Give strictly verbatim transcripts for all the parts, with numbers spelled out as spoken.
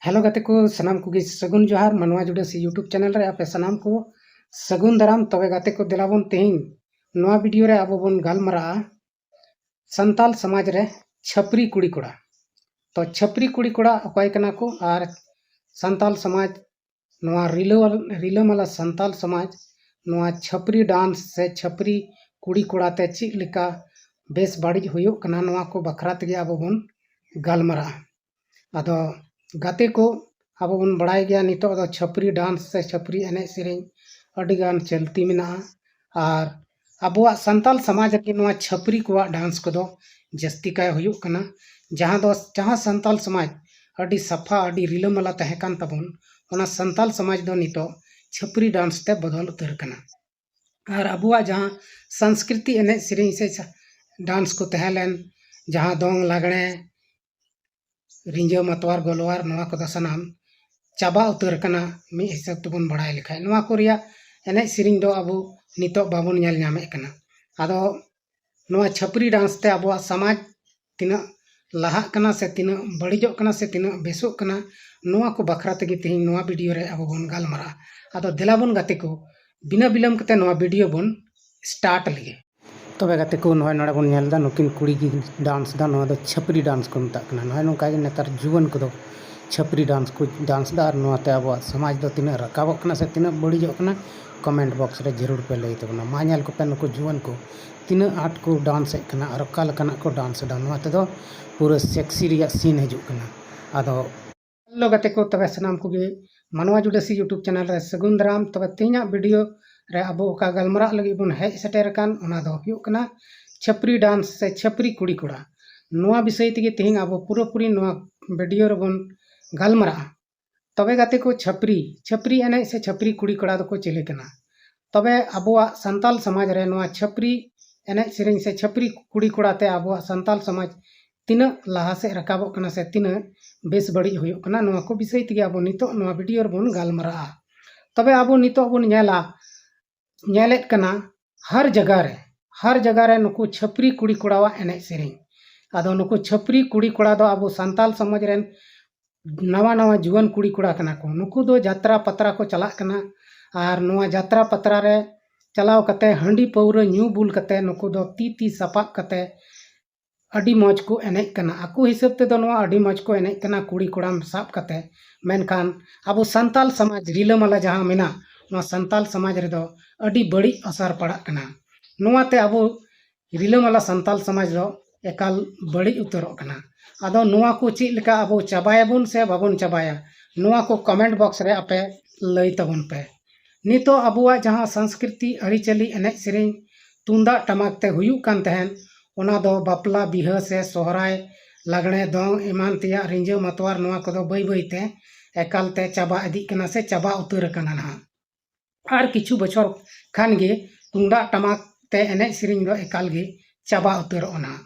Hello ᱜᱟᱛᱮ ᱠᱚ, ᱥᱟᱱᱟᱢ ᱠᱚᱜᱮ ᱥᱟᱹᱜᱩᱱ ᱡᱚᱦᱟᱨ᱾ ᱢᱟᱱᱣᱟ ᱡᱩᱰᱟᱹᱥᱤ YouTube ᱪᱮᱱᱮᱞ ᱨᱮ ᱟᱯᱮ ᱥᱟᱱᱟᱢ ᱠᱚ ᱥᱟᱹᱜᱩᱱ ᱫᱟᱨᱟᱢ᱾ ᱛᱚᱵᱮ ᱜᱟᱛᱮ ᱠᱚ, ᱫᱮᱞᱟ ᱵᱚᱱ ᱛᱮᱦᱮᱧ ᱱᱚᱣᱟ ᱵᱷᱤᱰᱤᱭᱳ ᱨᱮ ᱟᱵᱚ ᱵᱚᱱ ᱜᱟᱞᱢᱟᱨᱟᱜᱼᱟ ᱥᱟᱱᱛᱟᱞ ᱥᱚᱢᱟᱡᱽ ᱨᱮ ᱪᱷᱟᱹᱯᱨᱤ ᱠᱩᱲᱤ ᱠᱚᱲᱟ᱾ ᱛᱚ ᱪᱷᱟᱹᱯᱨᱤ ᱠᱩᱲᱤ ᱠᱚᱲᱟ ᱚᱠᱚᱭ ᱠᱟᱱᱟ ᱠᱚ ᱟᱨ ᱥᱟᱱᱛᱟᱞ ᱥᱚᱢᱟᱡᱽ, ᱱᱚᱣᱟ ᱨᱤᱞᱟᱹ-, ᱨᱤᱞᱟᱹᱢᱟᱞᱟ ᱥᱟᱱᱛᱟᱞ ᱥᱚᱢᱟᱡᱽ ᱱᱚᱣᱟ ᱪᱷᱟᱹᱯᱨᱤ ᱰᱟᱱᱥ ᱥᱮ ᱪᱷᱟᱹᱯᱨᱤ ᱠᱩᱲᱤ ᱠᱚᱲᱟ ᱛᱮ ᱪᱮᱫ ᱞᱮᱠᱟ ᱵᱮᱥ ᱵᱟᱹᱲᱤᱡ ᱦᱩᱭᱩᱜ ᱠᱟᱱᱟ, ᱱᱚᱣᱟ ᱠᱚ ᱵᱟᱠᱷᱨᱟ ᱛᱮᱜᱮ ᱟᱵᱚ ᱵᱚᱱ ᱜᱟᱞᱢᱟᱨᱟᱜᱼᱟ᱾ ᱟᱫᱚ ᱜᱟᱛᱮ ᱠᱚ, ᱟᱵᱚ ᱵᱚᱱ ᱵᱟᱲᱟᱭ ᱜᱮᱭᱟ ᱱᱤᱛᱚᱜ ᱫᱚ ᱪᱷᱟᱹᱯᱨᱤ ᱰᱟᱱᱥ ᱥᱮ ᱪᱷᱟᱹᱯᱨᱤ ᱮᱱᱮᱡ ᱥᱮᱨᱮᱧ ᱟᱹᱰᱤ ᱜᱟᱱ ᱪᱚᱞᱛᱤ ᱢᱮᱱᱟᱜᱼᱟ᱾ ᱟᱨ ᱟᱵᱚᱣᱟᱜ ᱥᱟᱱᱛᱟᱞ ᱥᱚᱢᱟᱡᱽ ᱨᱮᱜᱮ ᱱᱚᱣᱟ ᱪᱷᱟᱹᱯᱨᱤ ᱠᱚᱣᱟᱜ ᱰᱟᱱᱥ ᱠᱚᱫᱚ ᱡᱟᱹᱥᱛᱤ ᱠᱟᱭ ᱦᱩᱭᱩᱜ ᱠᱟᱱᱟ, ᱡᱟᱦᱟᱸ ᱫᱚ, ᱡᱟᱦᱟᱸ ᱥᱟᱱᱛᱟᱞ ᱥᱚᱢᱟᱡᱽ ᱟᱹᱰᱤ ᱥᱟᱯᱷᱟ, ᱟᱹᱰᱤ ᱨᱤᱞᱟᱹᱢᱟᱞᱟ ᱛᱟᱦᱮᱸ ᱠᱟᱱ ᱛᱟᱵᱚᱱ, ᱚᱱᱟ ᱥᱟᱱᱛᱟᱞ ᱥᱚᱢᱟᱡᱽ ᱫᱚ ᱱᱤᱛᱚᱜ ᱪᱷᱟᱹᱯᱨᱤ ᱰᱟᱱᱥ ᱛᱮ ᱵᱚᱫᱚᱞ ᱩᱛᱟᱹᱨ ᱠᱟᱱᱟ᱾ ᱟᱨ ᱟᱵᱚᱣᱟᱜ ᱡᱟᱦᱟᱸ ᱥᱚᱝᱥᱠᱨᱤᱛᱤ ᱮᱱᱮᱡ ᱥᱮᱨᱮᱧ ᱥᱮ ᱪᱷᱟ-, ᱰᱟᱱᱥ ᱠᱚ ᱛᱟᱦᱮᱸ ᱞᱮᱱ, ᱡᱟᱦᱟᱸ ᱫᱚᱝ, ᱞᱟᱜᱽᱬᱮ, ᱨᱤᱸᱡᱟᱹ, ᱢᱟᱛᱣᱟᱨ, ᱜᱚᱞᱣᱟᱨ, ᱱᱚᱣᱟ ᱠᱚᱫᱚ ᱥᱟᱱᱟᱢ ᱪᱟᱵᱟ ᱩᱛᱟᱹᱨ ᱟᱠᱟᱱᱟ ᱢᱤᱫ ᱦᱤᱥᱟᱹᱵ ᱛᱮᱵᱚᱱ ᱵᱟᱲᱟᱭ ᱞᱮᱠᱷᱟᱡ᱾ ᱱᱚᱣᱟ ᱠᱚ ᱨᱮᱭᱟᱜ ᱮᱱᱮᱡ ᱥᱮᱨᱮᱧ ᱫᱚ ᱟᱵᱚ ᱱᱤᱛᱚᱜ ᱵᱟᱵᱚᱱ ᱧᱮᱞ ᱧᱟᱢᱮᱫ ᱠᱟᱱᱟ᱾ ᱟᱫᱚ ᱱᱚᱣᱟ ᱪᱷᱟᱹᱯᱨᱤ ᱰᱟᱱᱥ ᱛᱮ ᱟᱵᱚᱣᱟᱜ ᱥᱚᱢᱟᱡᱽ ᱛᱤᱱᱟᱹᱜ ᱞᱟᱦᱟᱜ ᱠᱟᱱᱟ ᱥᱮ ᱛᱤᱱᱟᱹᱜ ᱵᱟᱹᱲᱤᱡᱚᱜ ᱠᱟᱱᱟ ᱥᱮ ᱛᱤᱱᱟᱹᱜ ᱵᱮᱥᱚᱜ ᱠᱟᱱᱟ, ᱱᱚᱣᱟ ᱠᱚ ᱵᱟᱠᱷᱨᱟ ᱛᱮᱜᱮ ᱛᱮᱦᱮᱧ ᱱᱚᱣᱟ ᱵᱷᱤᱰᱤᱭᱳ ᱨᱮ ᱟᱵᱚ ᱵᱚᱱ ᱜᱟᱞᱢᱟᱨᱟᱜᱼᱟ᱾ ᱟᱫᱚ ᱫᱮᱞᱟ ᱵᱚᱱ ᱜᱟᱛᱮ ᱠᱚ, ᱵᱤᱱᱟᱹ ᱵᱤᱞᱚᱢ ᱠᱟᱛᱮ ᱱᱚᱣᱟ ᱵᱷᱤᱰᱤᱭᱳ ᱵᱚᱱ ᱥᱴᱟᱨᱴ ᱞᱮᱜᱮ᱾ ᱛᱚᱵᱮ ᱜᱟᱛᱮ ᱠᱚ, ᱱᱚᱜᱼᱚᱭ ᱱᱚᱰᱮ ᱵᱚᱱ ᱧᱮᱞ ᱮᱫᱟ, ᱱᱩᱠᱤᱱ ᱠᱩᱲᱤ ᱜᱮ ᱰᱟᱱᱥ ᱮᱫᱟ, ᱱᱚᱣᱟ ᱫᱚ ᱪᱷᱟᱹᱯᱨᱤ ᱰᱟᱱᱥ ᱠᱚ ᱢᱮᱛᱟᱜ ᱠᱟᱱᱟ᱾ ᱱᱚᱜᱼᱚᱭ ᱱᱚᱝᱠᱟ ᱜᱮ ᱱᱮᱛᱟᱨ ᱡᱩᱣᱟᱹᱱ ᱠᱚᱫᱚ ᱪᱷᱟᱹᱯᱨᱤ ᱰᱟᱱᱥ ᱠᱚ ᱰᱟᱱᱥ ᱮᱫᱟ, ᱟᱨ ᱱᱚᱣᱟᱛᱮ ᱟᱵᱚᱣᱟᱜ ᱥᱚᱢᱟᱡᱽ ᱫᱚ ᱛᱤᱱᱟᱹᱜ ᱨᱟᱠᱟᱵᱚᱜ ᱠᱟᱱᱟ ᱥᱮ ᱛᱤᱱᱟᱹᱜ ᱵᱟᱹᱲᱤᱡᱚᱜ ᱠᱟᱱᱟ, ᱠᱚᱢᱮᱱᱴ ᱵᱚᱠᱥ ᱨᱮ ᱡᱟᱹᱨᱩᱲ ᱯᱮ ᱞᱟᱹᱭ ᱛᱟᱵᱚᱱᱟ᱾ ᱢᱟ ᱧᱮᱞ ᱠᱚᱯᱮ ᱱᱩᱠᱩ ᱡᱩᱣᱟᱹᱱ ᱠᱚ ᱛᱤᱱᱟᱹᱜ ᱟᱸᱴ ᱠᱚ ᱰᱟᱱᱥ ᱮᱫ ᱠᱟᱱᱟ ᱟᱨ ᱚᱠᱟ ᱞᱮᱠᱟᱱᱟᱜ ᱠᱚ ᱰᱟᱱᱥ ᱮᱫᱟ᱾ ᱱᱚᱣᱟ ᱛᱮᱫᱚ ᱯᱩᱨᱟᱹ ᱥᱮᱠᱥᱤ ᱨᱮᱭᱟᱜ ᱥᱤᱱ ᱦᱤᱡᱩᱜ ᱠᱟᱱᱟ᱾ ᱟᱫᱚ ᱦᱮᱞᱳ ᱜᱟᱛᱮ ᱠᱚ, ᱛᱚᱵᱮ ᱥᱟᱱᱟᱢ ᱠᱚᱜᱮ ᱢᱟᱱᱣᱟ ᱡᱩᱰᱟᱹᱥᱤ YouTube ᱪᱮᱱᱮᱞ ᱨᱮ ᱥᱟᱹᱜᱩᱱ ᱫᱟᱨᱟᱢ᱾ ᱛᱚᱵᱮ ᱛᱮᱦᱮᱧᱟᱜ ᱵᱷᱤᱰᱤᱭᱳ ᱨᱮ ᱟᱵᱚ ᱚᱠᱟ ᱜᱟᱞᱢᱟᱨᱟᱜ ᱞᱟᱹᱜᱤᱫ ᱵᱚᱱ ᱦᱮᱡ ᱥᱮᱴᱮᱨ ᱟᱠᱟᱱ, ᱚᱱᱟ ᱫᱚ ᱦᱩᱭᱩᱜ ᱠᱟᱱᱟ ᱪᱷᱟᱹᱯᱨᱤ ᱰᱟᱱᱥ ᱥᱮ ᱪᱷᱟᱹᱯᱨᱤ ᱠᱩᱲᱤ ᱠᱚᱲᱟ᱾ ᱱᱚᱣᱟ ᱵᱤᱥᱚᱭ ᱛᱮᱜᱮ ᱛᱮᱦᱮᱧ ᱟᱵᱚ ᱯᱩᱨᱟᱹᱯᱩᱨᱤ ᱱᱚᱣᱟ ᱵᱷᱤᱰᱤᱭᱳ ᱨᱮᱵᱚᱱ ᱜᱟᱞᱢᱟᱨᱟᱜᱼᱟ᱾ ᱛᱚᱵᱮ ᱜᱟᱛᱮ ᱠᱚ, ᱪᱷᱟᱹᱯᱨᱤ, ᱪᱷᱟᱹᱯᱨᱤ ᱮᱱᱮᱡ ᱥᱮ ᱪᱷᱟᱹᱯᱨᱤ ᱠᱩᱲᱤ ᱠᱚᱲᱟ ᱫᱚᱠᱚ ᱪᱤᱞᱤ ᱠᱟᱱᱟ? ᱛᱚᱵᱮ ᱟᱵᱚᱣᱟᱜ ᱥᱟᱱᱛᱟᱞ ᱥᱚᱢᱟᱡᱽ ᱨᱮ ᱱᱚᱣᱟ ᱪᱷᱟᱹᱯᱨᱤ ᱮᱱᱮᱡ ᱥᱮᱨᱮᱧ ᱥᱮ ᱪᱷᱟᱹᱯᱨᱤ ᱠᱩᱲᱤ ᱠᱚᱲᱟ ᱛᱮ ᱟᱵᱚᱣᱟᱜ ᱥᱟᱱᱛᱟᱞ ᱥᱚᱢᱟᱡᱽ ᱛᱤᱱᱟᱹᱜ ᱞᱟᱦᱟ ᱥᱮᱫ ᱨᱟᱠᱟᱵᱚᱜ ᱠᱟᱱᱟ ᱥᱮ ᱛᱤᱱᱟᱹᱜ ᱵᱮᱥ ᱵᱟᱹᱲᱤᱡ ᱦᱩᱭᱩᱜ ᱠᱟᱱᱟ, ᱱᱚᱣᱟ ᱠᱚ ᱵᱤᱥᱚᱭ ᱛᱮᱜᱮ ᱟᱵᱚ ᱱᱤᱛᱚᱜ ᱱᱚᱣᱟ ᱵᱷᱤᱰᱤᱭᱳ ᱨᱮᱵᱚᱱ ᱜᱟᱞᱢᱟᱨᱟᱜᱼᱟ᱾ ᱛᱚᱵᱮ ᱟᱵᱚ ᱱᱤᱛᱚᱜ ᱵᱚᱱ ᱧᱮᱞᱟ, ᱧᱮᱞᱮᱫ ᱠᱟᱱᱟ ᱦᱟᱨ ᱡᱟᱭᱜᱟ ᱨᱮ, ᱦᱟᱨ ᱡᱟᱭᱜᱟ ᱨᱮ ᱱᱩᱠᱩ ᱪᱷᱟᱹᱯᱨᱤ ᱠᱩᱲᱤ ᱠᱚᱲᱟᱣᱟᱜ ᱮᱱᱮᱡ ᱥᱮᱨᱮᱧ᱾ ᱟᱫᱚ ᱱᱩᱠᱩ ᱪᱷᱟᱹᱯᱨᱤ ᱠᱩᱲᱤ ᱠᱚᱲᱟ ᱫᱚ ᱟᱵᱚ ᱥᱟᱱᱛᱟᱞ ᱥᱚᱢᱟᱡᱽ ᱨᱮᱱ ᱱᱟᱣᱟ ᱱᱟᱣᱟ ᱡᱩᱣᱟᱹᱱ ᱠᱩᱲᱤ ᱠᱚᱲᱟ ᱠᱟᱱᱟ ᱠᱚ᱾ ᱱᱩᱠᱩ ᱫᱚ ᱡᱟᱛᱨᱟ ᱯᱟᱛᱨᱟ ᱠᱚ ᱪᱟᱞᱟᱜ ᱠᱟᱱᱟ ᱟᱨ ᱱᱚᱣᱟ ᱡᱟᱛᱨᱟ ᱯᱟᱛᱨᱟ ᱨᱮ ᱪᱟᱞᱟᱣ ᱠᱟᱛᱮ ᱦᱟᱺᱰᱤ ᱯᱟᱹᱣᱨᱟᱹ ᱧᱩ ᱵᱩᱞ ᱠᱟᱛᱮ ᱱᱩᱠᱩ ᱫᱚ ᱛᱤ ᱛᱤ ᱥᱟᱯᱟᱵ ᱠᱟᱛᱮ ᱟᱹᱰᱤ ᱢᱚᱡᱽ ᱠᱚ ᱮᱱᱮᱡ ᱠᱟᱱᱟ᱾ ᱟᱠᱚ ᱦᱤᱥᱟᱹᱵ ᱛᱮᱫᱚ ᱱᱚᱣᱟ ᱟᱹᱰᱤ ᱢᱚᱡᱽ ᱠᱚ ᱮᱱᱮᱡ ᱠᱟᱱᱟ ᱠᱩᱲᱤ ᱠᱚᱲᱟᱢ ᱥᱟᱵ ᱠᱟᱛᱮ, ᱢᱮᱱᱠᱷᱟᱱ ᱟᱵᱚ ᱥᱟᱱᱛᱟᱞ ᱥᱚᱢᱟᱡᱽ ᱨᱤᱞᱟᱹᱢᱟᱞᱟ ᱡᱟᱦᱟᱸ ᱢᱮᱱᱟᱜ, ᱱᱚᱣᱟ ᱥᱟᱱᱛᱟᱞ ᱥᱚᱢᱟᱡᱽ ᱨᱮᱫᱚ ᱟᱹᱰᱤ ᱵᱟᱹᱲᱤᱡ ᱚᱥᱟᱨ ᱯᱟᱲᱟᱜ ᱠᱟᱱᱟ᱾ ᱱᱚᱣᱟᱛᱮ ᱟᱵᱚ ᱨᱤᱞᱟᱹᱢᱟᱞᱟ ᱥᱟᱱᱛᱟᱞ ᱥᱚᱢᱟᱡᱽ ᱫᱚ ᱮᱠᱟᱞ ᱵᱟᱹᱲᱤᱡ ᱩᱛᱟᱹᱨᱚᱜ ᱠᱟᱱᱟ᱾ ᱟᱫᱚ ᱱᱚᱣᱟ ᱠᱚ ᱪᱮᱫ ᱞᱮᱠᱟ ᱟᱵᱚ ᱪᱟᱵᱟᱭᱟᱵᱚᱱ ᱥᱮ ᱵᱟᱵᱚᱱ ᱪᱟᱵᱟᱭᱟ, ᱱᱚᱣᱟ ᱠᱚ comment box ᱨᱮ ᱟᱯᱮ ᱞᱟᱹᱭ ᱛᱟᱵᱚᱱ ᱯᱮ᱾ ᱱᱤᱛᱚᱜ ᱟᱵᱚᱣᱟᱜ ᱡᱟᱦᱟᱸ ᱥᱚᱝᱥᱠᱨᱤᱛᱤ, ᱟᱹᱨᱤᱪᱟᱹᱞᱤ, ᱮᱱᱮᱡ ᱥᱮᱨᱮᱧ, ᱛᱩᱢᱫᱟᱜ ᱴᱟᱢᱟᱠ ᱛᱮ ᱦᱩᱭᱩᱜ ᱠᱟᱱ ᱛᱟᱦᱮᱸᱱ, ᱚᱱᱟ ᱫᱚ ᱵᱟᱯᱞᱟ ᱵᱤᱦᱟᱹ ᱥᱮ ᱥᱚᱦᱨᱟᱭ, ᱞᱟᱜᱽᱬᱮ, ᱫᱚᱝ ᱮᱢᱟᱱ ᱛᱮᱭᱟᱜ, ᱨᱤᱸᱡᱟᱹ ᱢᱟᱛᱣᱟᱨ, ᱱᱚᱣᱟ ᱠᱚᱫᱚ ᱵᱟᱹᱭ ᱵᱟᱹᱭ ᱛᱮ ᱮᱠᱟᱞ ᱛᱮ ᱪᱟᱵᱟ ᱤᱫᱤᱜ ᱠᱟᱱᱟ ᱥᱮ ᱪᱟᱵᱟ ᱩᱛᱟᱹᱨ ᱟᱠᱟᱱᱟ ᱱᱟᱦᱟᱜ᱾ ᱟᱨ ᱠᱤᱪᱷᱩ ᱵᱚᱪᱷᱚᱨ ᱠᱷᱟᱱ ᱜᱮ ᱛᱩᱢᱫᱟᱜ ᱴᱟᱢᱟᱠ ᱛᱮ ᱮᱱᱮᱡ ᱥᱮᱨᱮᱧ ᱫᱚ ᱮᱠᱟᱞ ᱜᱮ ᱪᱟᱵᱟ ᱩᱛᱟᱹᱨᱚᱜᱼᱟ ᱱᱟᱦᱟᱜ᱾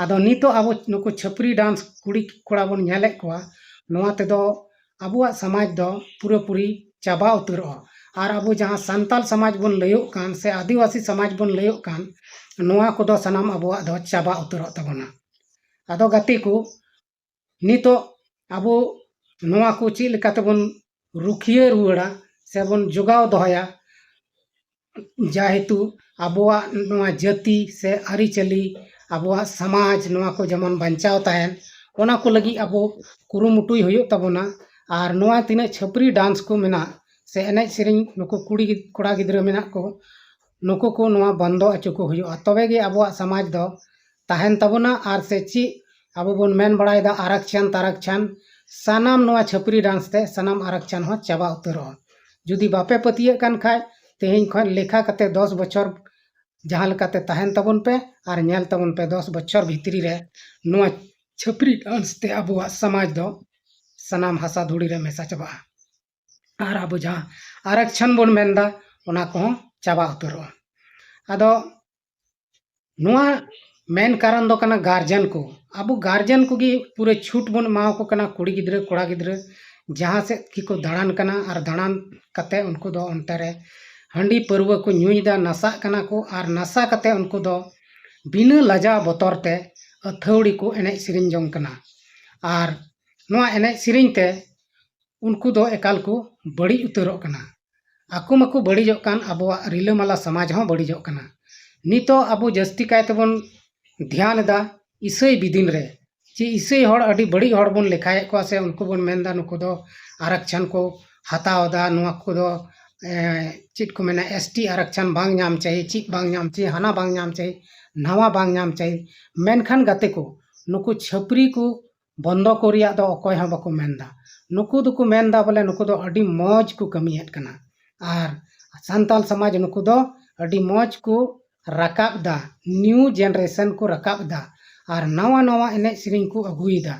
ᱟᱫᱚ ᱱᱤᱛᱚᱜ ᱟᱵᱚ ᱱᱩᱠᱩ ᱪᱷᱟᱹᱯᱨᱤ dance ᱠᱩᱲᱤ ᱠᱚᱲᱟ ᱵᱚᱱ ᱧᱮᱞᱮᱫ ᱠᱚᱣᱟ, ᱱᱚᱣᱟ ᱛᱮᱫᱚ ᱟᱵᱚᱣᱟᱜ ᱥᱚᱢᱟᱡᱽ ᱫᱚ ᱯᱩᱨᱟᱹᱯᱩᱨᱤ ᱪᱟᱵᱟ ᱩᱛᱟᱹᱨᱚᱜᱼᱟ᱾ ᱟᱨ ᱟᱵᱚ ᱡᱟᱦᱟᱸ ᱥᱟᱱᱛᱟᱞ ᱥᱚᱢᱟᱡᱽ ᱵᱚᱱ ᱞᱟᱹᱭᱚᱜ ᱠᱟᱱ ᱥᱮ ᱟᱹᱫᱤᱵᱟᱹᱥᱤ ᱥᱚᱢᱟᱡᱽ ᱵᱚᱱ ᱞᱟᱹᱭᱚᱜ ᱠᱟᱱ, ᱱᱚᱣᱟ ᱠᱚᱫᱚ ᱥᱟᱱᱟᱢ ᱟᱵᱚᱣᱟᱜ ᱫᱚ ᱪᱟᱵᱟ ᱩᱛᱟᱹᱨᱚᱜ ᱛᱟᱵᱚᱱᱟ᱾ ᱟᱫᱚ ᱜᱟᱛᱮ ᱠᱚ, ᱱᱤᱛᱚᱜ ᱟᱵᱚ ᱱᱚᱣᱟ ᱠᱚ ᱪᱮᱫ ᱞᱮᱠᱟ ᱛᱮᱵᱚᱱ ᱨᱩᱠᱷᱤᱭᱟᱹ ᱨᱩᱣᱟᱹᱲᱟ ᱥᱮ ᱵᱚᱱ ᱡᱚᱜᱟᱣ ᱫᱚᱦᱚᱭᱟ, ᱡᱮᱦᱮᱛᱩ ᱟᱵᱚᱣᱟᱜ ᱱᱚᱣᱟ ᱡᱟᱹᱛᱤ ᱥᱮ ᱟᱹᱨᱤᱪᱟᱹᱞᱤ, ᱟᱵᱚᱣᱟᱜ ᱥᱚᱢᱟᱡᱽ, ᱱᱚᱣᱟ ᱠᱚ ᱡᱮᱢᱚᱱ ᱵᱟᱧᱪᱟᱣ ᱛᱟᱦᱮᱱ, ᱚᱱᱟ ᱠᱚ ᱞᱟᱹᱜᱤᱫ ᱟᱵᱚ ᱠᱩᱨᱩᱢᱩᱴᱩᱭ ᱦᱩᱭᱩᱜ ᱛᱟᱵᱚᱱᱟ᱾ ᱟᱨ ᱱᱚᱣᱟ ᱛᱤᱱᱟᱹᱜ ᱪᱷᱟᱹᱯᱨᱤ dance ᱠᱚ ᱢᱮᱱᱟᱜ ᱥᱮ ᱮᱱᱮᱡ ᱥᱮᱨᱮᱧ ᱱᱩᱠᱩ ᱠᱩᱲᱤ ᱜᱤᱫ-, ᱠᱚᱲᱟ ᱜᱤᱫᱽᱨᱟᱹ ᱢᱮᱱᱟᱜ ᱠᱚ, ᱱᱩᱠᱩ ᱠᱚ ᱱᱚᱣᱟ ᱵᱚᱱᱫᱚ ᱦᱚᱪᱚ ᱠᱚ ᱦᱩᱭᱩᱜᱼᱟ᱾ ᱛᱚᱵᱮ ᱜᱮ ᱟᱵᱚᱣᱟᱜ ᱥᱚᱢᱟᱡᱽ ᱫᱚ ᱛᱟᱦᱮᱱ ᱛᱟᱵᱚᱱᱟ᱾ ᱟᱨ ᱥᱮ ᱪᱮᱫ ᱟᱵᱚ ᱵᱚᱱ ᱢᱮᱱ ᱵᱟᱲᱟᱭᱮᱫᱟ ᱟᱨᱟᱠᱪᱷᱟᱱ ᱛᱟᱨᱟᱠᱪᱷᱟᱱ, ᱥᱟᱱᱟᱢ ᱱᱚᱣᱟ ᱪᱷᱟᱹᱯᱨᱤ dance ᱛᱮ ᱥᱟᱱᱟᱢ ᱟᱨᱟᱠᱪᱷᱟᱱ ᱦᱚᱸ ᱪᱟᱵᱟ ᱩᱛᱟᱹᱨᱚᱜᱼᱟ᱾ ᱡᱩᱫᱤ ᱵᱟᱯᱮ ᱯᱟᱹᱛᱭᱟᱹᱜ ᱠᱟᱱ ᱠᱷᱟᱡ, ᱛᱮᱦᱮᱧ ᱠᱷᱚᱱ ᱞᱮᱠᱷᱟ ᱠᱟᱛᱮ ᱫᱚᱥ ᱵᱚᱪᱷᱚᱨ ᱡᱟᱦᱟᱸ ᱞᱮᱠᱟᱛᱮ ᱛᱟᱦᱮᱱ ᱛᱟᱵᱚᱱ ᱯᱮ ᱟᱨ ᱧᱮᱞ ᱛᱟᱵᱚᱱ ᱯᱮ, ᱫᱚᱥ ᱵᱚᱪᱷᱚᱨ ᱵᱷᱤᱛᱨᱤ ᱨᱮ ᱱᱚᱣᱟ ᱪᱷᱟᱹᱯᱨᱤ dance ᱛᱮ ᱟᱵᱚᱣᱟᱜ ᱥᱚᱢᱟᱡᱽ ᱫᱚ ᱥᱟᱱᱟᱢ ᱦᱟᱥᱟ ᱫᱷᱩᱲᱤ ᱨᱮ ᱢᱮᱥᱟ ᱪᱟᱵᱟᱜᱼᱟ᱾ ᱟᱨ ᱟᱵᱚ ᱡᱟᱦᱟᱸ ᱟᱨᱟᱠᱪᱷᱟᱱ ᱵᱚᱱ ᱢᱮᱱᱫᱟ, ᱚᱱᱟ ᱠᱚᱦᱚᱸ ᱪᱟᱵᱟ ᱩᱛᱟᱹᱨᱚᱜᱼᱟ᱾ ᱟᱫᱚ ᱱᱚᱣᱟ ᱢᱮᱱ ᱠᱟᱨᱚᱱ ᱫᱚ ᱠᱟᱱᱟ ᱜᱟᱨᱡᱮᱱ ᱠᱚ᱾ ᱟᱵᱚ ᱜᱟᱨᱡᱮᱱ ᱠᱚᱜᱮ ᱯᱩᱨᱟᱹ ᱪᱷᱩᱴ ᱵᱚᱱ ᱮᱢᱟᱣᱟᱠᱚ ᱠᱟᱱᱟ᱾ ᱠᱩᱲᱤ ᱜᱤᱫᱽᱨᱟᱹ, ᱠᱚᱲᱟ ᱜᱤᱫᱽᱨᱟᱹ ᱡᱟᱦᱟᱸ ᱥᱮᱫ ᱜᱮᱠᱚ ᱫᱟᱬᱟᱱ ᱠᱟᱱᱟ ᱟᱨ ᱫᱟᱬᱟᱱ ᱠᱟᱛᱮ ᱩᱱᱠᱩ ᱫᱚ ᱚᱱᱛᱮ ᱨᱮ ᱦᱟᱺᱰᱤ ᱯᱟᱹᱨᱣᱟᱹ ᱠᱚ ᱧᱩᱭᱮᱫᱟ, ᱱᱟᱥᱟᱜ ᱠᱟᱱᱟ ᱠᱚ᱾ ᱟᱨ ᱱᱟᱥᱟ ᱠᱟᱛᱮ ᱩᱱᱠᱩ ᱫᱚ ᱵᱤᱱᱟᱹ ᱞᱟᱡᱟᱣ ᱵᱚᱛᱚᱨ ᱛᱮ ᱟᱹᱛᱷᱟᱹᱣᱲᱤ ᱠᱚ ᱮᱱᱮᱡ ᱥᱮᱨᱮᱧ ᱡᱚᱝ ᱠᱟᱱᱟ᱾ ᱟᱨ ᱱᱚᱣᱟ ᱮᱱᱮᱡ ᱥᱮᱨᱮᱧ ᱛᱮ ᱩᱱᱠᱩ ᱫᱚ ᱮᱠᱟᱞ ᱠᱚ ᱵᱟᱹᱲᱤᱡ ᱩᱛᱟᱹᱨᱚᱜ ᱠᱟᱱᱟ᱾ ᱟᱠᱚ ᱢᱟᱠᱚ ᱵᱟᱹᱲᱤᱡᱚᱜ ᱠᱟᱱ, ᱟᱵᱚᱣᱟᱜ ᱨᱤᱞᱟᱹᱢᱟᱞᱟ ᱥᱚᱢᱟᱡᱽ ᱦᱚᱸ ᱵᱟᱹᱲᱤᱡᱚᱜ ᱠᱟᱱᱟ᱾ ᱱᱤᱛᱚᱜ ᱟᱵᱚ ᱡᱟᱹᱥᱛᱤ ᱠᱟᱭ ᱛᱮᱵᱚᱱ ᱫᱷᱮᱭᱟᱱ ᱮᱫᱟ ᱤᱥᱟᱹᱭ ᱵᱤᱫᱤᱱ ᱨᱮ, ᱡᱮ ᱤᱥᱟᱹᱭ ᱦᱚᱲ ᱟᱹᱰᱤ ᱵᱟᱹᱲᱤᱡ ᱦᱚᱲ ᱵᱚᱱ ᱞᱮᱠᱷᱟᱭᱮᱫ ᱠᱚᱣᱟ, ᱥᱮ ᱩᱱᱠᱩ ᱵᱚᱱ ᱢᱮᱱᱫᱟ ᱱᱩᱠᱩ ᱫᱚ ᱟᱨᱟᱠᱪᱷᱟᱱ ᱠᱚ ᱦᱟᱛᱟᱣ ᱮᱫᱟ, ᱱᱚᱣᱟ ᱠᱚᱫᱚ ᱮ, ᱪᱮᱫ ᱠᱚ ᱢᱮᱱᱟ, ᱮᱥ ᱴᱤ ᱟᱨᱟᱠᱪᱷᱟᱱ ᱵᱟᱝ ᱧᱟᱢ ᱪᱟᱹᱦᱤ, ᱪᱮᱫ ᱵᱟᱝ ᱧᱟᱢ ᱪᱟᱹᱦᱤ, ᱦᱟᱱᱟ ᱵᱟᱝ ᱧᱟᱢ ᱪᱟᱹᱦᱤ, ᱱᱟᱣᱟ ᱵᱟᱝ ᱧᱟᱢ ᱪᱟᱹᱦᱤ᱾ ᱢᱮᱱᱠᱷᱟᱱ ᱜᱟᱛᱮ ᱠᱚ, ᱱᱩᱠᱩ ᱪᱷᱟᱹᱯᱨᱤ ᱠᱚ ᱵᱚᱱᱫᱚ ᱠᱚ ᱨᱮᱭᱟᱜ ᱫᱚ ᱚᱠᱚᱭ ᱦᱚᱸ ᱵᱟᱠᱚ ᱢᱮᱱᱫᱟ᱾ ᱱᱩᱠᱩ ᱫᱚᱠᱚ ᱢᱮᱱᱫᱟ ᱵᱚᱞᱮ ᱱᱩᱠᱩ ᱫᱚ ᱟᱹᱰᱤ ᱢᱚᱡᱽ ᱠᱚ ᱠᱟᱹᱢᱤᱭᱮᱫ ᱠᱟᱱᱟ, ᱟᱨ ᱥᱟᱱᱛᱟᱞ ᱥᱚᱢᱟᱡᱽ ᱱᱩᱠᱩ ᱫᱚ ᱟᱹᱰᱤ ᱢᱚᱡᱽ ᱠᱚ ᱨᱟᱠᱟᱵ ᱫᱟ, new generation ᱠᱚ ᱨᱟᱠᱟᱵ ᱫᱟ, ᱟᱨ ᱱᱟᱣᱟ ᱱᱟᱣᱟ ᱮᱱᱮᱡ ᱥᱮᱨᱮᱧ ᱠᱚ ᱟᱹᱜᱩᱭᱮᱫᱟ᱾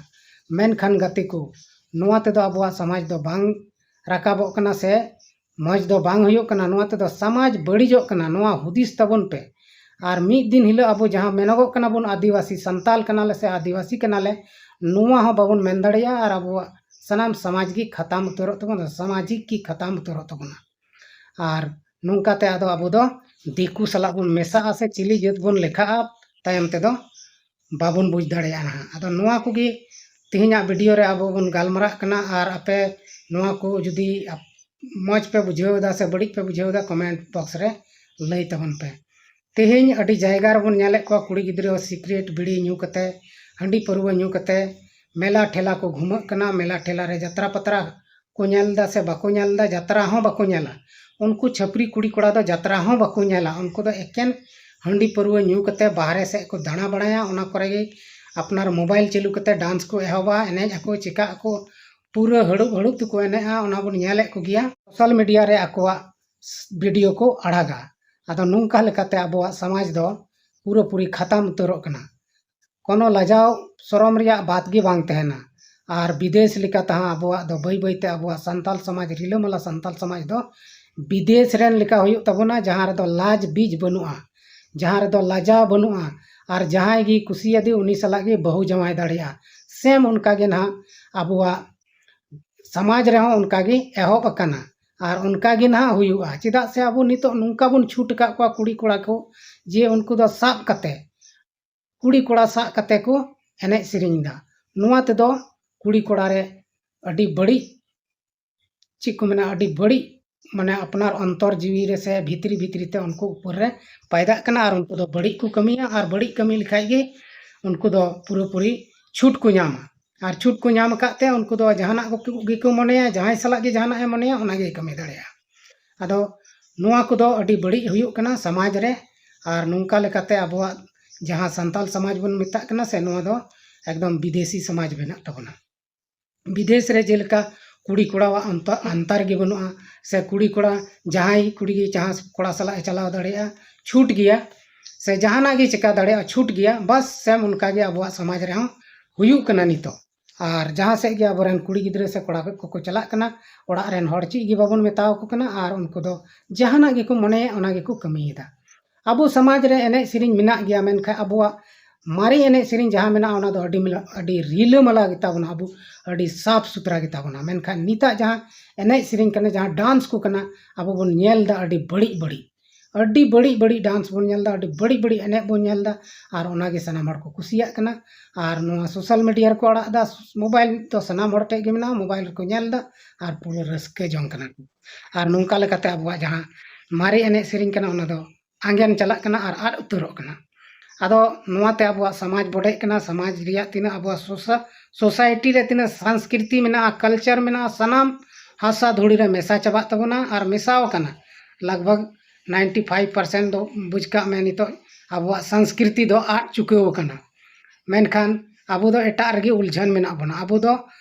ᱢᱮᱱᱠᱷᱟᱱ ᱜᱟᱛᱮ ᱠᱚ, ᱱᱚᱣᱟ ᱛᱮᱫᱚ ᱟᱵᱚᱣᱟᱜ ᱥᱚᱢᱟᱡᱽ ᱫᱚ ᱵᱟᱝ ᱨᱟᱠᱟᱵᱚᱜ ᱠᱟᱱᱟ, ᱥᱮ ᱢᱚᱡᱽ ᱫᱚ ᱵᱟᱝ ᱦᱩᱭᱩᱜ ᱠᱟᱱᱟ᱾ ᱱᱚᱣᱟ ᱛᱮᱫᱚ ᱥᱚᱢᱟᱡᱽ ᱵᱟᱹᱲᱤᱡᱚᱜ ᱠᱟᱱᱟ, ᱱᱚᱣᱟ ᱦᱩᱫᱤᱥ ᱛᱟᱵᱚᱱ ᱯᱮ᱾ ᱟᱨ ᱢᱤᱫ ᱫᱤᱱ ᱦᱤᱞᱳᱜ ᱟᱵᱚ ᱡᱟᱦᱟᱸ ᱢᱮᱱᱚᱜᱚᱜ ᱠᱟᱱᱟ ᱵᱚᱱ ᱟᱹᱫᱤᱵᱟᱹᱥᱤ, ᱥᱟᱱᱛᱟᱞ ᱠᱟᱱᱟᱞᱮ ᱥᱮ ᱟᱹᱫᱤᱵᱟᱹᱥᱤ ᱠᱟᱱᱟᱞᱮ, ᱱᱚᱣᱟ ᱦᱚᱸ ᱵᱟᱵᱚᱱ ᱢᱮᱱ ᱫᱟᱲᱮᱭᱟᱜᱼᱟ, ᱟᱨ ᱟᱵᱚᱣᱟᱜ ᱥᱟᱱᱟᱢ ᱥᱚᱢᱟᱡᱽ ᱜᱮ ᱠᱷᱟᱛᱟᱢ ᱩᱛᱟᱹᱨᱚᱜ ᱛᱟᱵᱚᱱᱟ, ᱥᱟᱢᱟᱡᱤᱠ ᱜᱮ ᱠᱷᱟᱛᱟᱢ ᱩᱛᱟᱹᱨᱚᱜ ᱛᱟᱵᱚᱱᱟ᱾ ᱟᱨ ᱱᱚᱝᱠᱟᱛᱮ ᱟᱫᱚ ᱟᱵᱚ ᱫᱚ ᱫᱤᱠᱩ ᱥᱟᱞᱟᱜ ᱵᱚᱱ ᱢᱮᱥᱟᱜᱼᱟ ᱥᱮ ᱪᱤᱞᱤ ᱡᱟᱹᱛ ᱵᱚᱱ ᱞᱮᱠᱷᱟᱜᱼᱟ, ᱛᱟᱭᱚᱢ ᱛᱮᱫᱚ ᱵᱟᱵᱚᱱ ᱵᱩᱡᱽ ᱫᱟᱲᱮᱭᱟᱜᱼᱟ ᱱᱟᱦᱟᱜ᱾ ᱟᱫᱚ ᱱᱚᱣᱟ ᱠᱚᱜᱮ ᱛᱮᱦᱮᱧᱟᱜ video ᱨᱮ ᱟᱵᱚ ᱵᱚᱱ ᱜᱟᱞᱢᱟᱨᱟᱜ ᱠᱟᱱᱟ, ᱟᱨ ᱟᱯᱮ ᱱᱚᱣᱟ ᱠᱚ ᱡᱩᱫᱤ ᱟᱯ-, ᱢᱚᱡᱽ ᱯᱮ ᱵᱩᱡᱷᱟᱹᱣ ᱮᱫᱟ ᱥᱮ ᱵᱟᱹᱲᱤᱡ ᱯᱮ ᱵᱩᱡᱷᱟᱹᱣ ᱮᱫᱟ, comment box ᱨᱮ ᱞᱟᱹᱭ ᱛᱟᱵᱚᱱ ᱯᱮ᱾ ᱛᱮᱦᱮᱧ ᱟᱹᱰᱤ ᱡᱟᱭᱜᱟ ᱨᱮᱵᱚᱱ ᱧᱮᱞᱮᱫ ᱠᱚᱣᱟ, ᱠᱩᱲᱤ ᱜᱤᱫᱽᱨᱟᱹ ᱦᱚᱸ ᱥᱤᱠᱨᱮᱴ ᱵᱤᱲᱤ ᱧᱩ ᱠᱟᱛᱮ, ᱦᱟᱺᱰᱤ ᱯᱟᱹᱨᱣᱟᱹ ᱧᱩ ᱠᱟᱛᱮ ᱢᱮᱞᱟ ᱴᱷᱮᱞᱟ ᱠᱚ ᱜᱷᱩᱢᱟᱹᱜ ᱠᱟᱱᱟ, ᱢᱮᱞᱟ ᱴᱷᱮᱞᱟ ᱨᱮ ᱡᱟᱛᱨᱟ ᱯᱟᱛᱨᱟ ᱠᱚ ᱧᱮᱞ ᱮᱫᱟ ᱥᱮ ᱵᱟᱠᱚ ᱧᱮᱞ ᱮᱫᱟ, ᱡᱟᱛᱨᱟ ᱦᱚᱸ ᱵᱟᱠᱚ ᱧᱮᱞᱟ᱾ ᱩᱱᱠᱩ ᱪᱷᱟᱹᱯᱨᱤ ᱠᱩᱲᱤ ᱠᱚᱲᱟ ᱫᱚ ᱡᱟᱛᱨᱟ ᱦᱚᱸ ᱵᱟᱠᱚ ᱧᱮᱞᱟ᱾ ᱩᱱᱠᱩ ᱫᱚ ᱮᱠᱮᱱ ᱦᱟᱺᱰᱤ ᱯᱟᱹᱨᱣᱟᱹ ᱧᱩ ᱠᱟᱛᱮ ᱵᱟᱦᱨᱮ ᱥᱮᱫ ᱠᱚ ᱫᱟᱬᱟ ᱵᱟᱲᱟᱭᱟ, ᱚᱱᱟ ᱠᱚᱨᱮ ᱜᱮ ᱟᱯᱱᱟᱨ mobile ᱪᱟᱹᱞᱩ ᱠᱟᱛᱮ dance ᱠᱚ ᱮᱦᱚᱵᱟ, ᱮᱱᱮᱡ ᱟᱠᱚ, ᱪᱤᱠᱟᱹᱜ ᱟᱠᱚ, ᱯᱩᱨᱟᱹ ᱦᱟᱹᱲᱩᱵ ᱦᱟᱹᱲᱩᱵ ᱛᱮᱠᱚ ᱮᱱᱮᱡᱼᱟ᱾ ᱚᱱᱟ ᱵᱚᱱ ᱧᱮᱞᱮᱫ ᱠᱚᱜᱮᱭᱟ, social media ᱨᱮ ᱟᱠᱚᱣᱟᱜ video ᱠᱚ ᱟᱲᱟᱜᱟ᱾ ᱟᱫᱚ ᱱᱚᱝᱠᱟ ᱞᱮᱠᱟᱛᱮ ᱟᱵᱚᱣᱟᱜ ᱥᱚᱢᱟᱡᱽ ᱫᱚ ᱯᱩᱨᱟᱹᱯᱩᱨᱤ ᱠᱷᱟᱛᱟᱢ ᱩᱛᱟᱹᱨᱚᱜ ᱠᱟᱱᱟ᱾ ᱠᱳᱱᱳ ᱞᱟᱡᱟᱣ ᱥᱚᱨᱚᱢ ᱨᱮᱭᱟᱜ ᱵᱟᱛ ᱜᱮ ᱵᱟᱝ ᱛᱟᱦᱮᱱᱟ᱾ ᱟᱨ ᱵᱤᱫᱮᱥ ᱞᱮᱠᱟ ᱛᱮᱦᱚᱸ ᱟᱵᱚᱣᱟᱜ ᱫᱚ ᱵᱟᱹᱭ ᱵᱟᱹᱭᱛᱮ ᱟᱵᱚᱣᱟᱜ ᱥᱟᱱᱛᱟᱞ ᱥᱚᱢᱟᱡᱽ, ᱨᱤᱞᱟᱹᱢᱟᱞᱟ ᱥᱟᱱᱛᱟᱞ ᱥᱚᱢᱟᱡᱽ ᱫᱚ ᱵᱤᱫᱮᱥ ᱨᱮᱱ ᱞᱮᱠᱟ ᱦᱩᱭᱩᱜ ᱛᱟᱵᱚᱱᱟ, ᱡᱟᱦᱟᱸ ᱨᱮᱫᱚ ᱞᱟᱡᱽ ᱵᱤᱡᱽ ᱵᱟᱹᱱᱩᱜᱼᱟ, ᱡᱟᱦᱟᱸ ᱨᱮᱫᱚ ᱞᱟᱡᱟᱣ ᱵᱟᱹᱱᱩᱜᱼᱟ, ᱟᱨ ᱡᱟᱦᱟᱸᱭ ᱜᱮ ᱠᱩᱥᱤᱭᱟᱫᱮ ᱩᱱᱤ ᱥᱟᱞᱟᱜ ᱜᱮ ᱵᱟᱹᱦᱩ ᱡᱟᱶᱟᱭ ᱫᱟᱲᱮᱭᱟᱜᱼᱟ᱾ ᱥᱮᱢ ᱚᱱᱠᱟ ᱜᱮ ᱱᱟᱦᱟᱜ ᱟᱵᱚᱣᱟᱜ ᱥᱚᱢᱟᱡᱽ ᱨᱮᱦᱚᱸ ᱚᱱᱠᱟ ᱜᱮ ᱮᱦᱚᱵ ᱟᱠᱟᱱᱟ, ᱟᱨ ᱚᱱᱠᱟ ᱜᱮ ᱱᱟᱦᱟᱜ ᱦᱩᱭᱩᱜᱼᱟ᱾ ᱪᱮᱫᱟᱜ ᱥᱮ ᱟᱵᱚ ᱱᱤᱛᱚᱜ ᱱᱚᱝᱠᱟ ᱵᱚᱱ ᱪᱷᱩᱴ ᱟᱠᱟᱫ ᱠᱚᱣᱟ ᱠᱩᱲᱤ ᱠᱚᱲᱟ ᱠᱚ, ᱡᱮ ᱩᱱᱠᱩ ᱫᱚ ᱥᱟᱵ ᱠᱟᱛᱮ, ᱠᱩᱲᱤ ᱠᱚᱲᱟ ᱥᱟᱵ ᱠᱟᱛᱮ ᱠᱚ ᱮᱱᱮᱡ ᱥᱮᱨᱮᱧ ᱮᱫᱟ᱾ ᱱᱚᱣᱟ ᱛᱮᱫᱚ ᱠᱩᱲᱤ ᱠᱚᱲᱟ ᱨᱮ ᱟᱹᱰᱤ ᱵᱟᱹᱲᱤᱡ, ᱪᱮᱫ ᱠᱚ ᱢᱮᱱᱟ, ᱟᱹᱰᱤ ᱵᱟᱹᱲᱤᱡ, ᱢᱟᱱᱮ ᱟᱯᱱᱟᱨ ᱚᱱᱛᱚᱨ ᱡᱤᱣᱤ ᱨᱮ ᱥᱮ ᱵᱷᱤᱛᱨᱤ ᱵᱷᱤᱛᱨᱤ ᱛᱮ ᱩᱱᱠᱩ ᱩᱯᱚᱨ ᱨᱮ ᱯᱟᱭᱫᱟᱜ ᱠᱟᱱᱟ᱾ ᱟᱨ ᱩᱱᱠᱩ ᱫᱚ ᱵᱟᱹᱲᱤᱡ ᱠᱚ ᱠᱟᱹᱢᱤᱭᱟ, ᱟᱨ ᱵᱟᱹᱲᱤᱡ ᱠᱟᱹᱢᱤ ᱞᱮᱠᱷᱟᱡ ᱜᱮ ᱩᱱᱠᱩ ᱫᱚ ᱯᱩᱨᱟᱹᱯᱩᱨᱤ ᱪᱷᱩᱴ ᱠᱚ ᱧᱟᱢᱟ᱾ ᱟᱨ ᱪᱷᱩᱴ ᱠᱚ ᱧᱟᱢ ᱟᱠᱟᱫ ᱛᱮ ᱩᱱᱠᱩ ᱫᱚ ᱡᱟᱦᱟᱱᱟᱜ ᱠᱚ, ᱜᱮᱠᱚ ᱢᱚᱱᱮᱭᱟ, ᱡᱟᱦᱟᱸᱭ ᱥᱟᱞᱟᱜ ᱜᱮ ᱡᱟᱦᱟᱱᱟᱜ ᱮ ᱢᱚᱱᱮᱭᱟ, ᱚᱱᱟ ᱜᱮᱭ ᱠᱟᱹᱢᱤ ᱫᱟᱲᱮᱭᱟᱜᱼᱟ᱾ ᱟᱫᱚ ᱱᱚᱣᱟ ᱠᱚᱫᱚ ᱟᱹᱰᱤ ᱵᱟᱹᱲᱤᱡ ᱦᱩᱭᱩᱜ ᱠᱟᱱᱟ ᱥᱚᱢᱟᱡᱽ ᱨᱮ᱾ ᱟᱨ ᱱᱚᱝᱠᱟ ᱞᱮᱠᱟᱛᱮ ᱟᱵᱚᱣᱟᱜ ᱡᱟᱦᱟᱸ ᱥᱟᱱᱛᱟᱞ ᱥᱚᱢᱟᱡᱽ ᱵᱚᱱ ᱢᱮᱛᱟᱜ ᱠᱟᱱᱟ ᱥᱮ, ᱱᱚᱣᱟ ᱫᱚ ᱮᱠᱫᱚᱢ ᱵᱤᱫᱮᱥᱤ ᱥᱚᱢᱟᱡᱽ ᱵᱮᱱᱟᱜ ᱛᱟᱵᱚᱱᱟ᱾ ᱵᱤᱫᱮᱥ ᱨᱮ ᱡᱮᱞᱮᱠᱟ ᱠᱩᱲᱤ ᱠᱚᱲᱟᱣᱟᱜ ᱚᱱᱛᱟ-, ᱟᱱᱛᱟᱨ ᱜᱮ ᱵᱟᱹᱱᱩᱜᱼᱟ, ᱥᱮ ᱠᱩᱲᱤ ᱠᱚᱲᱟ, ᱡᱟᱦᱟᱸᱭ ᱠᱩᱲᱤ ᱜᱮ ᱡᱟᱦᱟᱸ ᱠᱚᱲᱟ ᱥᱟᱞᱟᱜ ᱮ ᱪᱟᱞᱟᱣ ᱫᱟᱲᱮᱭᱟᱜᱼᱟ, ᱪᱷᱩᱴ ᱜᱮᱭᱟ, ᱥᱮ ᱡᱟᱦᱟᱱᱟᱜ ᱜᱮ ᱪᱮᱠᱟ ᱫᱟᱲᱮᱭᱟᱜᱼᱟ, ᱪᱷᱩᱴ ᱜᱮᱭᱟ᱾ ᱵᱟᱥ ᱥᱮᱢ ᱚᱱᱠᱟ ᱜᱮ ᱟᱵᱚᱣᱟᱜ ᱥᱚᱢᱟᱡᱽ ᱨᱮᱦᱚᱸ ᱦᱩᱭᱩᱜ ᱠᱟᱱᱟ ᱱᱤᱛᱚᱜ᱾ ᱟᱨ ᱡᱟᱦᱟᱸ ᱥᱮᱫ ᱜᱮ ᱟᱵᱚᱨᱮᱱ ᱠᱩᱲᱤ ᱜᱤᱫᱽᱨᱟᱹ ᱥᱮ ᱠᱚᱲᱟ ᱠᱚᱠᱚ ᱪᱟᱞᱟᱜ ᱠᱟᱱᱟ, ᱚᱲᱟᱜ ᱨᱮᱱ ᱦᱚᱲ ᱪᱮᱫ ᱜᱮ ᱵᱟᱵᱚᱱ ᱢᱮᱛᱟ ᱟᱠᱚ ᱠᱟᱱᱟ, ᱟᱨ ᱩᱱᱠᱩ ᱫᱚ ᱡᱟᱦᱟᱱᱟᱜ ᱜᱮᱠᱚ ᱢᱚᱱᱮᱭᱟ, ᱚᱱᱟ ᱜᱮᱠᱚ ᱠᱟᱹᱢᱤᱭᱮᱫᱟ᱾ ᱟᱵᱚ ᱥᱚᱢᱟᱡᱽ ᱨᱮ ᱮᱱᱮᱡ ᱥᱮᱨᱮᱧ ᱢᱮᱱᱟᱜ ᱜᱮᱭᱟ, ᱢᱮᱱᱠᱷᱟᱱ ᱟᱵᱚᱣᱟᱜ ᱢᱟᱨᱮ ᱮᱱᱮᱡ ᱥᱮᱨᱮᱧ ᱡᱟᱦᱟᱸ ᱢᱮᱱᱟᱜᱼᱟ, ᱚᱱᱟ ᱫᱚ ᱟᱹᱰᱤ ᱢᱮᱞᱟ-, ᱟᱹᱰᱤ ᱨᱤᱞᱟᱹᱢᱟᱞᱟ ᱜᱮᱛᱟ ᱵᱚᱱᱟ, ᱟᱵᱚ ᱟᱹᱰᱤ ᱥᱟᱯᱷ ᱥᱩᱛᱨᱟ ᱜᱮᱛᱟ ᱵᱚᱱᱟ᱾ ᱢᱮᱱᱠᱷᱟᱱ ᱱᱤᱛᱟᱜ ᱡᱟᱦᱟᱸ ᱮᱱᱮᱡ ᱥᱮᱨᱮᱧ ᱠᱟᱱᱟ, ᱡᱟᱦᱟᱸ ᱰᱟᱱᱥ ᱠᱚ ᱠᱟᱱᱟ, ᱟᱵᱚ ᱵᱚᱱ ᱧᱮᱞ ᱮᱫᱟ ᱟᱹᱰᱤ ᱵᱟᱹᱲᱤᱡ ᱵᱟᱹᱲᱤᱡ, ᱟᱹᱰᱤ ᱵᱟᱹᱲᱤᱡ ᱵᱟᱹᱲᱤᱡ ᱰᱟᱱᱥ ᱵᱚᱱ ᱧᱮᱞ ᱮᱫᱟ, ᱟᱹᱰᱤ ᱵᱟᱹᱲᱤᱡ ᱵᱟᱹᱲᱤᱡ ᱮᱱᱮᱡ ᱵᱚᱱ ᱧᱮᱞ ᱮᱫᱟ᱾ ᱟᱨ ᱚᱱᱟᱜᱮ ᱥᱟᱱᱟᱢ ᱦᱚᱲ ᱠᱚ ᱠᱩᱥᱤᱭᱟᱜ ᱠᱟᱱᱟ᱾ ᱟᱨ ᱱᱚᱣᱟ ᱥᱳᱥᱟᱞ ᱢᱤᱰᱤᱭᱟ ᱨᱮᱠᱚ ᱟᱲᱟᱜ ᱮᱫᱟ, ᱢᱳᱵᱟᱭᱤᱞ ᱫᱚ ᱥᱟᱱᱟᱢ ᱦᱚᱲ ᱴᱷᱮᱡ ᱜᱮ ᱢᱮᱱᱟᱜᱼᱟ, ᱢᱳᱵᱟᱭᱤᱞ ᱨᱮᱠᱚ ᱧᱮᱞ ᱮᱫᱟ ᱟᱨ ᱯᱩᱨᱟᱹ ᱨᱟᱹᱥᱠᱟᱹ ᱡᱚᱝ ᱠᱟᱱᱟ ᱠᱚ᱾ ᱟᱨ ᱱᱚᱝᱠᱟ ᱞᱮᱠᱟᱛᱮ ᱟᱵᱚᱣᱟᱜ ᱡᱟᱦᱟᱸ ᱢᱟᱨᱮ ᱮᱱᱮᱡ ᱥᱮᱨᱮᱧ ᱠᱟᱱᱟ, ᱚᱱᱟ ᱫᱚ ᱟᱸᱜᱮᱱ ᱪᱟᱞᱟᱜ ᱠᱟᱱᱟ ᱟᱨ ᱟᱫ ᱩᱛᱟᱹᱨᱚᱜ ᱠᱟᱱᱟ᱾ ᱟᱫᱚ ᱱᱚᱣᱟᱛᱮ ᱟᱵᱚᱣᱟᱜ ᱥᱚᱢᱟᱡᱽ ᱵᱚᱰᱮᱜ ᱠᱟᱱᱟ, ᱥᱚᱢᱟᱡᱽ ᱨᱮᱭᱟᱜ ᱛᱤᱱᱟᱹᱜ ᱟᱵᱚᱣᱟᱜ ᱥᱳᱥᱟ-, ᱥᱳᱥᱟᱭᱴᱤ ᱨᱮ ᱛᱤᱱᱟᱹᱜ ᱥᱟᱝᱥᱠᱨᱤᱛᱤ ᱢᱮᱱᱟᱜᱼᱟ, ᱠᱟᱞᱪᱟᱨ ᱢᱮᱱᱟᱜᱼᱟ, ᱥᱟᱱᱟᱢ ᱦᱟᱥᱟ ᱫᱷᱩᱲᱤ ᱨᱮ ᱢᱮᱥᱟ ᱪᱟᱵᱟᱜ ᱛᱟᱵᱚᱱᱟ ᱟᱨ ᱢᱮᱥᱟᱣ ᱟᱠᱟᱱᱟ᱾ ᱞᱟᱜᱽ ᱵᱷᱟᱜᱽ ᱱᱟᱭᱤᱱᱴᱤ ᱯᱷᱟᱭᱤᱵᱷ ᱯᱟᱨᱥᱮᱱᱴ ᱫᱚ ᱵᱩᱡᱽ ᱠᱟᱜ ᱢᱮ, ᱱᱤᱛᱚᱜ ᱟᱵᱚᱣᱟᱜ ᱥᱟᱝᱥᱠᱨᱤᱛᱤ ᱫᱚ ᱟᱫ ᱪᱩᱠᱟᱹᱣ ᱟᱠᱟᱱᱟ᱾ ᱢᱮᱱᱠᱷᱟᱱ ᱟᱵᱚ ᱫᱚ ᱮᱴᱟᱜ ᱨᱮᱜᱮ ᱩᱞᱡᱷᱟᱹᱱ ᱢᱮᱱᱟᱜ ᱵᱚᱱᱟ᱾ ᱟᱵᱚ ᱫᱚ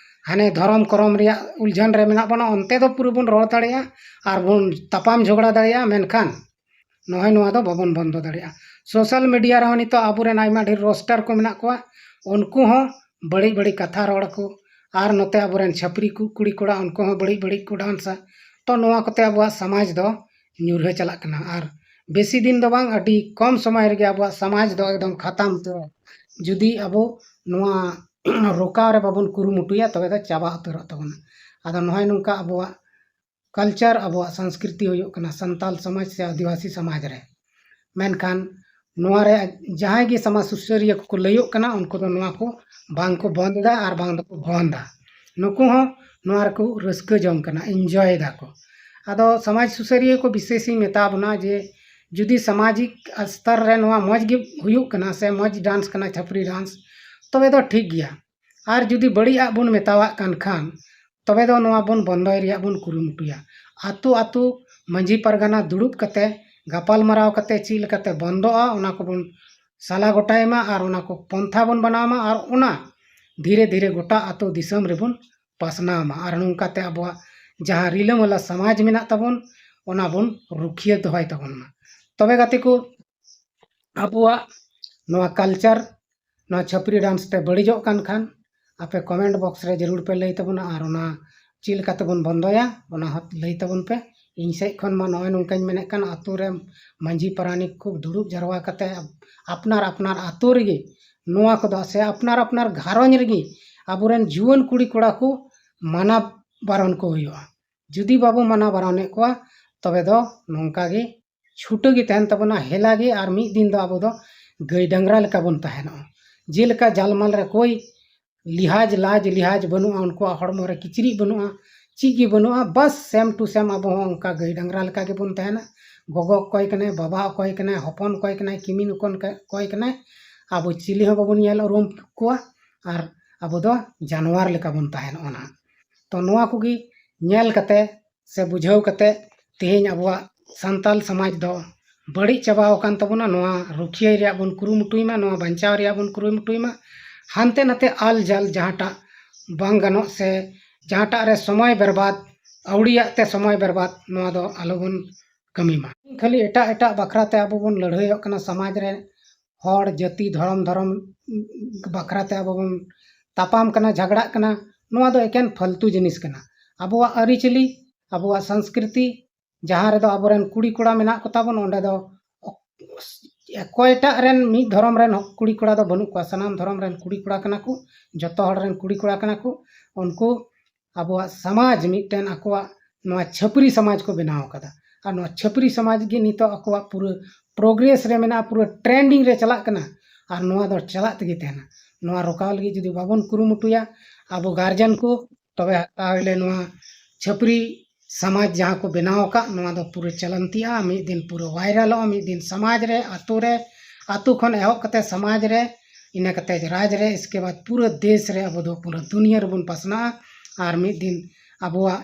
ᱦᱟᱱᱮ ᱫᱷᱚᱨᱚᱢ ᱠᱚᱨᱚᱢ ᱨᱮᱭᱟᱜ ᱩᱞᱡᱷᱟᱹᱱ ᱨᱮ ᱢᱮᱱᱟᱜ ᱵᱚᱱᱟ, ᱚᱱᱛᱮ ᱫᱚ ᱯᱩᱨᱟᱹ ᱵᱚᱱ ᱨᱚᱲ ᱫᱟᱲᱮᱭᱟᱜᱼᱟ ᱟᱨ ᱵᱚᱱ ᱛᱟᱯᱟᱢ ᱡᱷᱚᱜᱽᱲᱟ ᱫᱟᱲᱮᱭᱟᱜᱼᱟ, ᱢᱮᱱᱠᱷᱟᱱ ᱱᱚᱜᱼᱚᱭ ᱱᱚᱣᱟ ᱫᱚ ᱵᱟᱵᱚᱱ ᱵᱚᱱᱫᱚ ᱫᱟᱲᱮᱭᱟᱜᱼᱟ᱾ ᱥᱳᱥᱟᱞ ᱢᱤᱰᱤᱭᱟ ᱨᱮᱦᱚᱸ ᱱᱤᱛᱚᱜ ᱟᱵᱚᱨᱮᱱ ᱟᱭᱢᱟ ᱰᱷᱮᱨ ᱨᱳᱥᱴᱟᱨ ᱠᱚ ᱢᱮᱱᱟᱜ ᱠᱚᱣᱟ, ᱩᱱᱠᱩ ᱦᱚᱸ ᱵᱟᱹᱲᱤᱡ ᱵᱟᱹᱲᱤᱡ ᱠᱟᱛᱷᱟ ᱨᱚᱲ ᱟᱠᱚ, ᱟᱨ ᱱᱚᱛᱮ ᱟᱵᱚᱨᱮᱱ ᱪᱷᱟᱹᱯᱨᱤ ᱠᱚ ᱠᱩᱲᱤ ᱠᱚᱲᱟ, ᱩᱱᱠᱩ ᱦᱚᱸ ᱵᱟᱹᱲᱤᱡ ᱵᱟᱹᱲᱤᱡ ᱠᱚ ᱰᱟᱱᱥᱟ᱾ ᱛᱚ ᱱᱚᱣᱟ ᱠᱚᱛᱮ ᱟᱵᱚᱣᱟᱜ ᱥᱚᱢᱟᱡᱽ ᱫᱚ ᱧᱩᱨᱦᱟᱹ ᱪᱟᱞᱟᱜ ᱠᱟᱱᱟ᱾ ᱟᱨ ᱵᱮᱥᱤ ᱫᱤᱱ ᱫᱚ ᱵᱟᱝ, ᱟᱹᱰᱤ ᱠᱚᱢ ᱥᱚᱢᱚᱭ ᱨᱮᱜᱮ ᱟᱵᱚᱣᱟᱜ ᱥᱚᱢᱟᱡᱽ ᱫᱚ ᱮᱠᱫᱚᱢ ᱠᱷᱟᱛᱟᱢ ᱩᱛᱟᱹᱨᱚᱜᱼᱟ᱾ ᱡᱩᱫᱤ ᱟᱵᱚ ᱱᱚᱣᱟ ᱨᱚᱠᱟᱣ ᱨᱮ ᱵᱟᱵᱚᱱ ᱠᱩᱨᱩᱢᱩᱴᱩᱭᱟ, ᱛᱚᱵᱮ ᱫᱚ ᱪᱟᱵᱟ ᱩᱛᱟᱹᱨᱚᱜ ᱛᱟᱵᱚᱱᱟ᱾ ᱟᱫᱚ ᱱᱚᱜᱼᱚᱭ ᱱᱚᱝᱠᱟ ᱟᱵᱚᱣᱟᱜ ᱠᱟᱞᱪᱟᱨ, ᱟᱵᱚᱣᱟᱜ ᱥᱚᱝᱥᱠᱨᱤᱛᱤ ᱦᱩᱭᱩᱜ ᱠᱟᱱᱟ ᱥᱟᱱᱛᱟᱞ ᱥᱚᱢᱟᱡᱽ ᱥᱮ ᱟᱹᱫᱤᱵᱟᱹᱥᱤ ᱥᱚᱢᱟᱡᱽ ᱨᱮ᱾ ᱢᱮᱱᱠᱷᱟᱱ ᱱᱚᱣᱟ ᱨᱮ ᱡᱟᱦᱟᱸᱭ ᱜᱮ ᱥᱚᱢᱟᱡᱽ ᱥᱩᱥᱟᱹᱨᱤᱭᱟᱹ ᱠᱚᱠᱚ ᱞᱟᱹᱭᱚᱜ ᱠᱟᱱᱟ, ᱩᱱᱠᱩ ᱫᱚ ᱱᱚᱣᱟ ᱠᱚ ᱵᱟᱝ ᱠᱚ ᱵᱚᱱᱫ ᱮᱫᱟ ᱟᱨ ᱵᱟᱝ ᱫᱚᱠᱚ ᱵᱚᱱᱫᱟ᱾ ᱱᱩᱠᱩ ᱦᱚᱸ ᱱᱚᱣᱟ ᱨᱮᱠᱚ ᱨᱟᱹᱥᱠᱟᱹ ᱡᱚᱝ ᱠᱟᱱᱟ, ᱤᱱᱡᱚᱭ ᱫᱟᱠᱚ᱾ ᱟᱫᱚ ᱥᱚᱢᱟᱡᱽ ᱥᱩᱥᱟᱹᱨᱤᱭᱟᱹ ᱠᱚ ᱵᱤᱥᱮᱥ ᱤᱧ ᱢᱮᱛᱟ ᱵᱚᱱᱟ ᱡᱮ ᱡᱩᱫᱤ ᱥᱟᱢᱟᱡᱤᱠ ᱥᱛᱚᱨ ᱨᱮ ᱱᱚᱣᱟ ᱢᱚᱡᱽ ᱜᱮ ᱦᱩᱭᱩᱜ ᱠᱟᱱᱟ ᱥᱮ ᱢᱚᱡᱽ ᱰᱟᱱᱥ ᱠᱟᱱᱟ, ᱪᱷᱟᱹᱯᱨᱤ ᱰᱟᱱᱥ, ᱛᱚᱵᱮ ᱫᱚ ᱴᱷᱤᱠ ᱜᱮᱭᱟ᱾ ᱟᱨ ᱡᱩᱫᱤ ᱵᱟᱹᱲᱤᱡ ᱟᱜ ᱵᱚᱱ ᱢᱮᱛᱟᱣᱟᱜ ᱠᱟᱱ ᱠᱷᱟᱱ, ᱛᱚᱵᱮ ᱫᱚ ᱱᱚᱣᱟ ᱵᱚᱱ ᱵᱚᱱᱫᱚᱭ ᱨᱮᱭᱟᱜ ᱵᱚᱱ ᱠᱩᱨᱩᱢᱩᱴᱩᱭᱟ᱾ ᱟᱛᱳ ᱟᱛᱳ ᱢᱟᱺᱡᱷᱤ ᱯᱟᱨᱜᱟᱱᱟ ᱫᱩᱲᱩᱵ ᱠᱟᱛᱮ ᱜᱟᱯᱟᱞ ᱢᱟᱨᱟᱣ ᱠᱟᱛᱮ ᱪᱮᱫ ᱞᱮᱠᱟᱛᱮ ᱵᱚᱱᱫᱚᱜᱼᱟ, ᱚᱱᱟ ᱠᱚᱵᱚᱱ ᱥᱟᱞᱟ ᱜᱚᱴᱟᱭ ᱢᱟ ᱟᱨ ᱚᱱᱟ ᱠᱚ ᱯᱚᱱᱛᱷᱟ ᱵᱚᱱ ᱵᱮᱱᱟᱣ ᱢᱟ ᱟᱨ ᱚᱱᱟ ᱫᱷᱤᱨᱮ ᱫᱷᱤᱨᱮ ᱜᱚᱴᱟ ᱟᱛᱳ ᱫᱤᱥᱚᱢ ᱨᱮᱵᱚᱱ ᱯᱟᱥᱱᱟᱣ ᱢᱟ᱾ ᱟᱨ ᱱᱚᱝᱠᱟᱛᱮ ᱟᱵᱚᱣᱟᱜ ᱡᱟᱦᱟᱸ ᱨᱤᱞᱟᱹᱢᱟᱞᱟ ᱥᱚᱢᱟᱡᱽ ᱢᱮᱱᱟᱜ ᱛᱟᱵᱚᱱ, ᱚᱱᱟ ᱵᱚᱱ ᱨᱩᱠᱷᱤᱭᱟᱹ ᱫᱚᱦᱚᱭ ᱛᱟᱵᱚᱱ ᱢᱟ᱾ ᱛᱚᱵᱮ ᱜᱟᱛᱮ ᱠᱚ, ᱟᱵᱚᱣᱟᱜ ᱱᱚᱣᱟ ᱠᱟᱞᱪᱟᱨ ᱱᱚᱣᱟ ᱪᱷᱟᱹᱯᱨᱤ ᱰᱟᱱᱥ ᱛᱮ ᱵᱟᱹᱲᱤᱡᱚᱜ ᱠᱟᱱ ᱠᱷᱟᱱ, ᱟᱯᱮ ᱠᱚᱢᱮᱱᱴ ᱵᱚᱠᱥ ᱨᱮ ᱡᱟᱹᱨᱩᱲ ᱯᱮ ᱞᱟᱹᱭ ᱛᱟᱵᱚᱱᱟ ᱟᱨ ᱚᱱᱟ ᱪᱮᱫ ᱞᱮᱠᱟ ᱛᱮᱵᱚᱱ ᱵᱚᱱᱫᱚᱭᱟ, ᱚᱱᱟ ᱦᱚᱸ ᱞᱟᱹᱭ ᱛᱟᱵᱚᱱ ᱯᱮ᱾ ᱤᱧ ᱥᱮᱫ ᱠᱷᱚᱱ ᱢᱟ ᱱᱚᱜᱼᱚᱭ ᱱᱚᱝᱠᱟᱧ ᱢᱮᱱᱮᱫ ᱠᱟᱱ, ᱟᱛᱳ ᱨᱮ ᱢᱟᱺᱡᱷᱤ ᱯᱟᱨᱟᱱᱤᱠ ᱠᱚ ᱫᱩᱲᱩᱵ ᱡᱟᱨᱣᱟ ᱠᱟᱛᱮ ᱟᱯᱱᱟᱨ ᱟᱯᱱᱟᱨ ᱟᱛᱳ ᱨᱮᱜᱮ ᱱᱚᱣᱟ ᱠᱚᱫᱚ ᱥᱮ ᱟᱯᱱᱟᱨ ᱟᱯᱱᱟᱨ ᱜᱷᱟᱨᱚᱸᱡᱽ ᱨᱮᱜᱮ ᱟᱵᱚᱨᱮᱱ ᱡᱩᱣᱟᱹᱱ ᱠᱩᱲᱤ ᱠᱚᱲᱟ ᱠᱚ ᱢᱟᱱᱟ ᱵᱟᱨᱚᱱ ᱠᱚ ᱦᱩᱭᱩᱜᱼᱟ᱾ ᱡᱩᱫᱤ ᱵᱟᱵᱚ ᱢᱟᱱᱟ ᱵᱟᱨᱚᱱᱮᱫ ᱠᱚᱣᱟ, ᱛᱚᱵᱮ ᱫᱚ ᱱᱚᱝᱠᱟ ᱜᱮ ᱪᱷᱩᱴᱟᱹ ᱜᱮ ᱛᱟᱦᱮᱱ ᱛᱟᱵᱚᱱᱟ, ᱦᱮᱞᱟ ᱜᱮ, ᱟᱨ ᱢᱤᱫ ᱫᱤᱱ ᱫᱚ ᱟᱵᱚ ᱫᱚ ᱜᱟᱹᱭ ᱰᱟᱝᱨᱟ ᱞᱮᱠᱟ ᱵᱚᱱ ᱛᱟᱦᱮᱱᱚᱜᱼᱟ᱾ ᱡᱮᱞᱮᱠᱟ ᱡᱟᱞᱢᱟᱞ ᱨᱮ ᱠᱳᱭ ᱞᱤᱦᱟᱡᱽ ᱞᱟᱡᱽ ᱞᱤᱦᱟᱡᱽ ᱵᱟᱹᱱᱩᱜᱼᱟ, ᱩᱱᱠᱩᱣᱟᱜ ᱦᱚᱲᱢᱚ ᱨᱮ ᱠᱤᱪᱨᱤᱡ ᱵᱟᱹᱱᱩᱜᱼᱟ, ᱪᱮᱫ ᱜᱮ ᱵᱟᱹᱱᱩᱜᱼᱟ, ᱵᱟᱥ ᱥᱮᱢ ᱴᱩ ᱥᱮᱢ ᱟᱵᱚ ᱦᱚᱸ ᱚᱱᱠᱟ ᱜᱟᱹᱭ ᱰᱟᱝᱨᱟ ᱞᱮᱠᱟ ᱜᱮᱵᱚᱱ ᱛᱟᱦᱮᱱᱟ᱾ ᱜᱚᱜᱚ ᱚᱠᱚᱭ ᱠᱟᱱᱟᱭ, ᱵᱟᱵᱟ ᱚᱠᱚᱭ ᱠᱟᱱᱟᱭ, ᱦᱚᱯᱚᱱ ᱚᱠᱚᱭ ᱠᱟᱱᱟᱭ, ᱠᱤᱢᱤᱱ ᱚᱠᱚᱭ ᱠᱟᱱᱟᱭ, ᱟᱵᱚ ᱪᱤᱞᱤ ᱦᱚᱸ ᱵᱟᱵᱚᱱ ᱧᱮᱞ ᱩᱨᱩᱢ ᱠᱚᱣᱟ᱾ ᱟᱨ ᱟᱵᱚ ᱫᱚ ᱡᱟᱱᱣᱟᱨ ᱞᱮᱠᱟ ᱵᱚᱱ ᱛᱟᱦᱮᱱᱚᱜᱼᱟ ᱱᱟᱦᱟᱜ᱾ ᱛᱚ ᱱᱚᱣᱟ ᱠᱚᱜᱮ ᱧᱮᱞ ᱠᱟᱛᱮ ᱥᱮ ᱵᱩᱡᱷᱟᱹᱣ ᱠᱟᱛᱮ ᱛᱮᱦᱮᱧ ᱟᱵᱚᱣᱟᱜ ᱥᱟᱱᱛᱟᱞ ᱥᱚᱢᱟᱡᱽ ᱫᱚ ᱵᱟᱹᱲᱤᱡ ᱪᱟᱵᱟᱣ ᱟᱠᱟᱱ ᱛᱟᱵᱚᱱᱟ᱾ ᱱᱚᱣᱟ ᱨᱩᱠᱷᱤᱭᱟᱹ ᱨᱮᱭᱟᱜ ᱵᱚᱱ ᱠᱩᱨᱩᱢᱩᱴᱩᱭ ᱢᱟ, ᱱᱚᱣᱟ ᱵᱟᱧᱪᱟᱣ ᱨᱮᱭᱟᱜ ᱵᱚᱱ ᱠᱩᱨᱩᱢᱩᱴᱩᱭ ᱢᱟ᱾ ᱦᱟᱱᱛᱮ ᱱᱟᱛᱮ ᱟᱞ ᱡᱟᱞ ᱡᱟᱦᱟᱸᱴᱟᱜ ᱵᱟᱝ ᱜᱟᱱᱚᱜ ᱥᱮ ᱡᱟᱦᱟᱸᱴᱟᱜ ᱨᱮ ᱥᱚᱢᱚᱭ ᱵᱮᱨᱵᱟᱫ, ᱟᱹᱣᱲᱤᱭᱟᱜ ᱛᱮ ᱥᱚᱢᱚᱭ ᱵᱮᱨᱵᱟᱫ, ᱱᱚᱣᱟ ᱫᱚ ᱟᱞᱚᱵᱚᱱ ᱠᱟᱹᱢᱤ ᱢᱟ᱾ ᱠᱷᱟᱹᱞᱤ ᱮᱴᱟᱜ ᱮᱴᱟᱜ ᱵᱟᱠᱷᱨᱟ ᱛᱮ ᱟᱵᱚ ᱵᱚᱱ ᱞᱟᱹᱲᱦᱟᱹᱭᱚᱜ ᱠᱟᱱᱟ, ᱥᱚᱢᱟᱡᱽ ᱨᱮ ᱦᱚᱲ ᱡᱟᱹᱛᱤ ᱫᱷᱚᱨᱚᱢ ᱫᱷᱚᱨᱚᱢ ᱵᱟᱠᱷᱨᱟ ᱛᱮ ᱟᱵᱚ ᱵᱚᱱ ᱛᱟᱯᱟᱢ ᱠᱟᱱᱟ, ᱡᱷᱟᱜᱽᱲᱟᱜ ᱠᱟᱱᱟ, ᱱᱚᱣᱟ ᱫᱚ ᱮᱠᱮᱱ ᱯᱷᱟᱞᱛᱩ ᱡᱤᱱᱤᱥ ᱠᱟᱱᱟ᱾ ᱟᱵᱚᱣᱟᱜ ᱟᱹᱨᱤᱪᱟᱹᱞᱤ, ᱟᱵᱚᱣᱟᱜ ᱥᱚᱝᱥᱠᱨᱤᱛᱤ, ᱡᱟᱦᱟᱸ ᱨᱮᱫᱚ ᱟᱵᱚᱨᱮᱱ ᱠᱩᱲᱤ ᱠᱚᱲᱟ ᱢᱮᱱᱟᱜ ᱠᱚᱛᱟ ᱵᱚᱱ, ᱚᱸᱰᱮ ᱫᱚ ᱚᱠᱚᱭᱴᱟᱜ ᱨᱮᱱ ᱢᱤᱫ ᱫᱷᱚᱨᱚᱢ ᱨᱮᱱ ᱠᱩᱲᱤ ᱠᱚᱲᱟ ᱫᱚ ᱵᱟᱹᱱᱩᱜ ᱠᱚᱣᱟ, ᱥᱟᱱᱟᱢ ᱫᱷᱚᱨᱚᱢ ᱨᱮᱱ ᱠᱩᱲᱤ ᱠᱚᱲᱟ ᱠᱟᱱᱟ ᱠᱚ, ᱡᱚᱛᱚ ᱦᱚᱲ ᱨᱮᱱ ᱠᱩᱲᱤ ᱠᱚᱲᱟ ᱠᱟᱱᱟ ᱠᱚ᱾ ᱩᱱᱠᱩ ᱟᱵᱚᱣᱟᱜ ᱥᱚᱢᱟᱡᱽ ᱢᱤᱫᱴᱮᱱ ᱟᱠᱚᱣᱟᱜ ᱱᱚᱣᱟ ᱪᱷᱟᱹᱯᱨᱤ ᱥᱚᱢᱟᱡᱽ ᱠᱚ ᱵᱮᱱᱟᱣ ᱟᱠᱟᱫᱟ᱾ ᱟᱨ ᱱᱚᱣᱟ ᱪᱷᱟᱹᱯᱨᱤ ᱥᱚᱢᱟᱡᱽ ᱜᱮ ᱱᱤᱛᱚᱜ ᱟᱠᱚᱣᱟᱜ ᱯᱩᱨᱟᱹ ᱯᱨᱳᱜᱨᱮᱥ ᱨᱮ ᱢᱮᱱᱟᱜᱼᱟ, ᱯᱩᱨᱟᱹ ᱴᱨᱮᱱᱰᱤᱝ ᱨᱮ ᱪᱟᱞᱟᱜ ᱠᱟᱱᱟ᱾ ᱟᱨ ᱱᱚᱣᱟ ᱫᱚ ᱪᱟᱞᱟᱜ ᱛᱮᱜᱮ ᱛᱟᱦᱮᱱᱟ᱾ ᱱᱚᱣᱟ ᱨᱚᱠᱟᱣ ᱞᱟᱹᱜᱤᱫ ᱡᱩᱫᱤ ᱵᱟᱵᱚᱱ ᱠᱩᱨᱩᱢᱩᱴᱩᱭᱟ, ᱟᱵᱚ ᱜᱟᱨᱡᱮᱱ ᱠᱚ, ᱛᱚᱵᱮ ᱛᱟᱦᱚᱞᱮ ᱱᱚᱣᱟ ᱪᱷᱟᱹᱯᱨᱤ ᱥᱚᱢᱟᱡᱽ ᱡᱟᱦᱟᱸ ᱠᱚ ᱵᱮᱱᱟᱣ ᱟᱠᱟᱫ, ᱱᱚᱣᱟ ᱫᱚ ᱯᱩᱨᱟᱹ ᱪᱟᱞᱟᱱᱛᱤᱜᱼᱟ, ᱢᱤᱫ ᱫᱤᱱ ᱯᱩᱨᱟᱹ ᱵᱷᱟᱭᱨᱟᱞᱚᱜᱼᱟ, ᱢᱤᱫ ᱫᱤᱱ ᱥᱚᱢᱟᱡᱽ ᱨᱮ, ᱟᱛᱳ ᱨᱮ, ᱟᱛᱳ ᱠᱷᱚᱱ ᱮᱦᱚᱵ ᱠᱟᱛᱮ ᱥᱚᱢᱟᱡᱽ ᱨᱮ, ᱤᱱᱟᱹ ᱠᱟᱛᱮ ᱨᱟᱡᱽ ᱨᱮ, ᱤᱥᱠᱮ ᱵᱟᱫ ᱯᱩᱨᱟᱹ ᱫᱮᱥ ᱨᱮ ᱟᱵᱚ ᱫᱚ ᱯᱩᱨᱟᱹ ᱫᱩᱱᱤᱭᱟᱹ ᱨᱮᱵᱚᱱ ᱯᱟᱥᱱᱟᱜᱼᱟ᱾ ᱟᱨ ᱢᱤᱫ ᱫᱤᱱ ᱟᱵᱚᱣᱟᱜ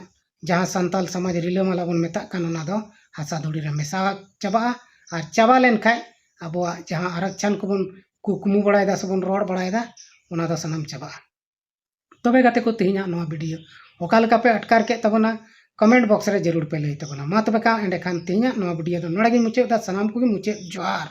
ᱡᱟᱦᱟᱸ ᱥᱟᱱᱛᱟᱞ ᱥᱚᱢᱟᱡᱽ ᱨᱤᱞᱟᱹᱢᱟᱞᱟ ᱵᱚᱱ ᱢᱮᱛᱟᱜ ᱠᱟᱱ, ᱚᱱᱟ ᱫᱚ ᱦᱟᱥᱟ ᱫᱷᱩᱲᱤ ᱨᱮ ᱢᱮᱥᱟ ᱪᱟᱵᱟᱜᱼᱟ᱾ ᱟᱨ ᱪᱟᱵᱟ ᱞᱮᱱᱠᱷᱟᱡ ᱟᱵᱚᱣᱟᱜ ᱡᱟᱦᱟᱸ ᱟᱨᱟᱠᱪᱷᱟᱱ ᱠᱚᱵᱚᱱ ᱠᱩᱠᱢᱩ ᱵᱟᱲᱟᱭᱮᱫᱟ ᱥᱮᱵᱚᱱ ᱨᱚᱲ ᱵᱟᱲᱟᱭᱮᱫᱟ, ᱚᱱᱟ ᱫᱚ ᱥᱟᱱᱟᱢ ᱪᱟᱵᱟᱜᱼᱟ᱾ ᱛᱚᱵᱮ ᱜᱟᱛᱮ ᱠᱚ, ᱛᱮᱦᱮᱧᱟᱜ ᱱᱚᱣᱟ ᱵᱷᱤᱰᱤᱭᱳ ᱚᱠᱟ ᱞᱮᱠᱟ ᱯᱮ ᱟᱴᱠᱟᱨ ᱠᱮᱫ ᱛᱟᱵᱚᱱᱟ, ᱠᱚᱢᱮᱱᱴ ᱵᱚᱠᱥ ᱨᱮ ᱡᱟᱹᱨᱩᱲ ᱯᱮ ᱞᱟᱹᱭ ᱛᱟᱵᱚᱱᱟ᱾ ᱢᱟ ᱛᱚᱵᱮ ᱠᱷᱟᱱ ᱮᱸᱰᱮᱠᱷᱟᱱ ᱛᱮᱦᱮᱧᱟᱜ ᱱᱚᱣᱟ ᱵᱷᱤᱰᱤᱭᱳ ᱫᱚ ᱱᱚᱰᱮ ᱜᱮᱧ ᱢᱩᱪᱟᱹᱫ ᱮᱫᱟ᱾ ᱥᱟᱱᱟᱢ ᱠᱚᱜᱮ ᱢᱩᱪᱟᱹᱫ ᱡᱚᱦᱟᱨ᱾